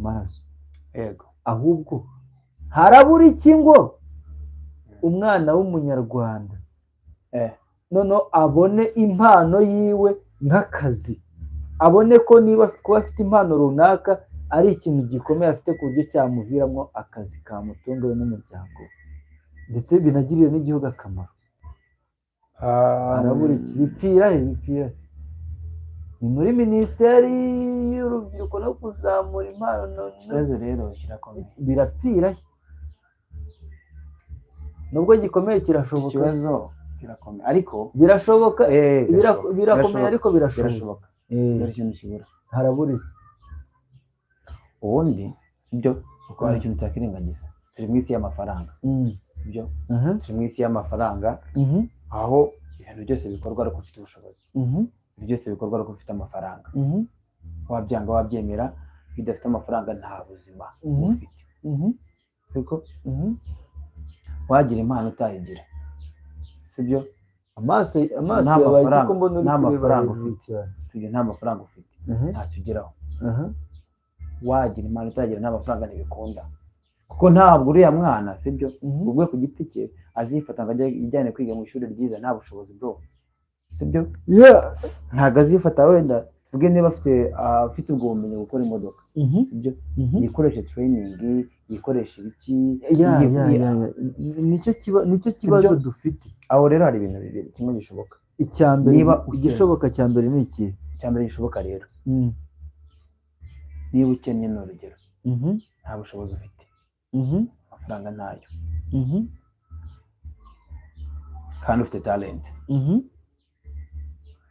maraso. Ahubwo harabura iki ngo umwana w'Umunyarwanda noneho abone impano yiwe nk'akazi, abone ko niba kuba afite impano runaka ari ikintu gikomeye afite, ku buryo cyamuviramo akazi kamutunga we n'umuryango we, ndetse binagirire n'igihugu akamaro? Harabura iki? Bipfira he? Bipfira he? Ni muri Minisiteri y'Urubyiruko no kuzamura impano Ikibazo rero kirakomeye. Birapfira he? Nubwo gikomeye, kirashoboka. Ikibazo kirakomeye, ariko Birashoboka. Birashoboka. Birakomeye, ariko birashoboka. Birashoboka. Dore ikintu kibura. Harabura iki? Ubundi sibyo, kuko hari ikintu utakirengagiza: turi mu isi y'amafaranga, sibyo? Turi mu isi y'amafaranga, aho ibintu byose bikorwa ariko ufite ubushobozi, ibintu byose bikorwa ariko ufite amafaranga. Wabyanga wabyemera, iyo udafite amafaranga nta buzima uba ufite, siko? Wagira impano utayigira, sibyo? Amaso Nta yabaye iki mafaranga- ko mbona uri nta kureba mafaranga hejuru ufite. cyane? Sibyo? Nta mafaranga ufite, ntacyo ugeraho. Wagira impano utagira, nta mafaranga ntibikunda, kuko ntabwo uriya mwana, sibyo, ubwe ku giti cye azifata ngo ajye ijyane kwiga mu ishuri ryiza nta bushobozi, bro, sibyo? Ntabwo azifata, wenda tuvuge niba afite ubwo bumenyi gukora imodoka, sibyo, yikoreshe training, yikoreshe ibiki. Ya. Nicyo kibazo Sibyo? dufite. Aho rero hari ibintu bibiri, kimwe gishoboka. Icya mbere, Niba ukennye. igishoboka cya mbere ni iki? Icya mbere gishoboka rero, niba ukennye, ni urugero, nta bushobozi ufite, amafaranga ntayo, kandi ufite talent,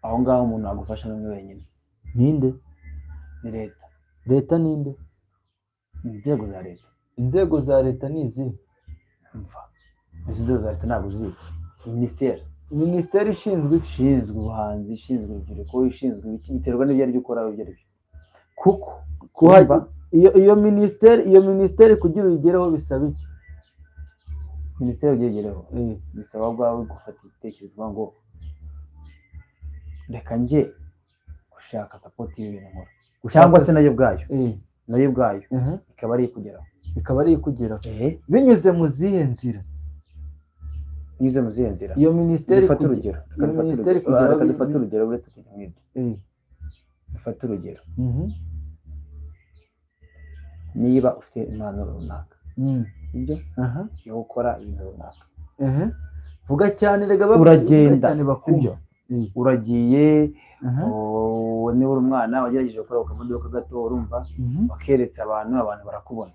aho ngaho umuntu wagufasha n'umwe wenyine. Ninde? Ni leta. Leta ninde? Inzego za leta. Inzego za leta ni izihe? Mva, izi nzego za leta ntabwo uzizi? Minisiteri. Minisiteri ishinzwe iki? Ishinzwe ubuhanzi, ishinzwe urubyiruko, ishinzwe ibiki, biterwa n'ibyo ari byo ukora ibyo ari byo, kuko urumva, Iyo minisiteri kugira uyigereho bisaba iki? Minisiteri ugegereho bisaba ubwawe gufata igitekerezo uvuga ngo reka njye gushaka support y'ibintu nkora, cyangwa se nayo ubwayo, nayo ubwayo ikaba ari ikugeraho. Ikaba ari ikugeraho binyuze mu zihe nzira? Binyuze mu zihe nzira? Iyo minisiteri Dufate urugero. Iyo Reka dufate minisiteri urugero. kugeraho Reka dufate urugero, uretse kujya mu ibyo, dufate urugero. Niba ufite impano runaka, sibyo, yo gukora ibintu runaka, Vuga cyane rega, uragenda, vuga cyane bakumva. Sibyo, uragiye, oh, niba uri umwana wagerageje gukora ku kamodoka gato, urumva, wakeretse abantu, abantu barakubona,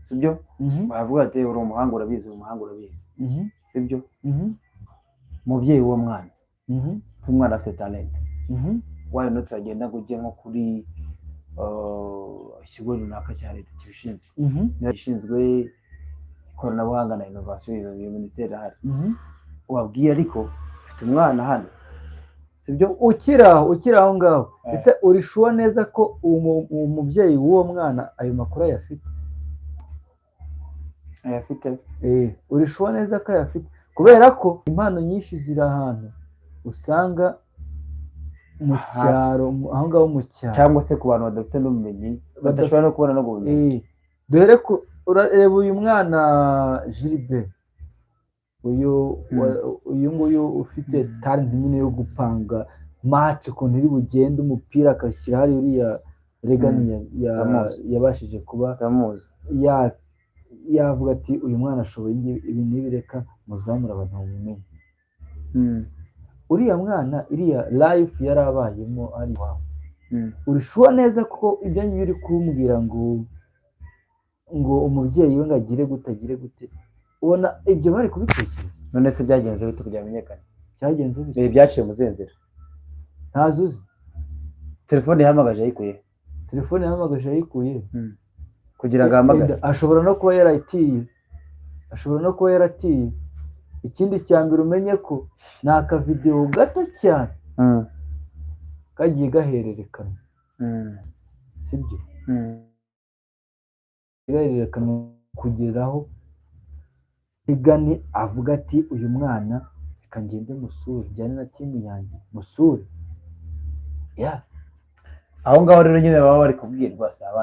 sibyo, baravuga ati uri umuhanga, urabizi, uri umuhanga, urabizi, sibyo? Umubyeyi w'uwo mwana, umwana afite talent, why not uragenda ngo ujye nko kuri ikigo runaka cya leta kibishinzwe, niba gishinzwe ikoranabuhanga na innovation, iyo minisiteri irahari, ubabwire ariko ufite umwana hano, sibyo? Ukiri aho ngaho, ese uri sure neza ko uwo mubyeyi w'uwo mwana ayo makuru ayafite? Ayafite. Uri sure neza ko ayafite? Kubera ko impano nyinshi ziri ahantu usanga mu Hasi. cyaro, aho ngaho mu cyaro, cyangwa se ku bantu badafite n'ubumenyi, badashobora no kubona no bumenyi. Dore ko urareba uyu mwana Gilbert, uyu uyu nguyu ufite talent nyine yo gupanga match ukuntu iri bugende, umupira akashyira hari uriya Regan Ndamuzi. yabashije kuba Ndamuzi. Yavuga ati uyu mwana ashoboye ibi n'ibi, reka muzamure abantu bamumenye. Uriya mwana, iriya life yari abayemo ari iwabo, uri sure neza ko ibyo ngibyo uri kumbwira ngo umubyeyi we ngo agire gute, agire gute, ubona ibyo bari kubitekereza? None se byagenze bite kugira ngo bimenyekane? Byagenze bite? Byaciye mu zihe nzira? Ntazo uzi? Telefone yahamagaje yayikuye? Telefone yahamagaje yayikuye? Kugira ngo ahamagare. Wenda ashobora no kuba yarayitiye, ashobora no kuba yaratiye. Ikindi cya mbere, umenye ko ni akavidewo gato cyane kagiye gahererekanwa, sibyo? Gahererekanwa kugeraho Rigani avuga ati uyu mwana reka ngende musure, njyane na team yanjye musure ya. Aho ngaho rero nyine baba bari kubwirwa, si abana.